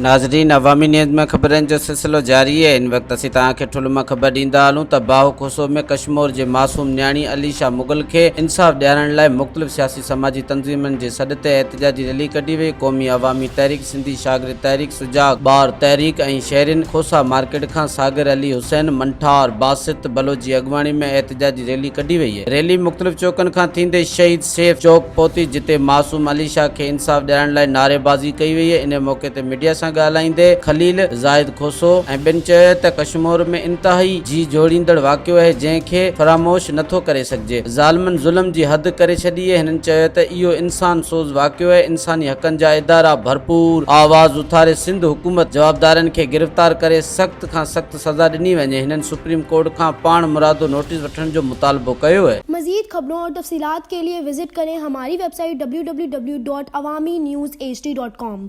ناظرين عوامي نيوز ۾ خبرن جو سلسلو جاري آهي هن وقت اسين توهان کي ٺل مان خبر ڏيندا هلون ته باهو کوسو ۾ ڪشمور جي معصوم نياڻي عليشا مغل کي انصاف ڏيارڻ لاء مختلف سياسي سماجي تنظيمن جي سڏ تي احتجاجي ريلي ڪڍي وئي قومي عوامي تحريڪ سنڌي شاگرد تحريڪ سجاڳ ٻار تحريڪ ۽ شهرين کوسا مارڪيٽ کان ساگر علي حسين منٺار باسط بلوچ جي اڳواڻي ۾ احتجاجي ريلي ڪڍي وئي. ريلي مختلف چوڪن کان ٿيندي شهيد سيف چوڪ پهتي جتي معصوم علي شاهه کي انصاف ڏيارڻ لاء نعريبازي ڪئي وئي ان موقعي تي ميڊيا سان ڳالهائيندي خليل زاهد کوسو ۽ ٻين چيو ته ڪشمور ۾ انتهائي جي جهوڙيندڙ واقعو آهي جنهن کي فراموش نٿو ڪري سگهجي ظالمن ظلم جي حد ڪري ڇڏي اهي هنن چيو ته اهو انسان سوز واقعو آهي انساني حقن جا ادارا ڀرپور آواز اٿاري سنڌ حڪومت جوابدارن کي گرفتار ڪري سخت کان سخت سزا ڏني وڃي هنن سپريم ڪورٽ کان پاڻ مرادو نوٽيس وٺڻ جو مطالبو ڪيو. مزيد خبرون اور تفصيلات کے لئے وزٽ ڪرين ھماري website W W W dot Awami news H D dot com.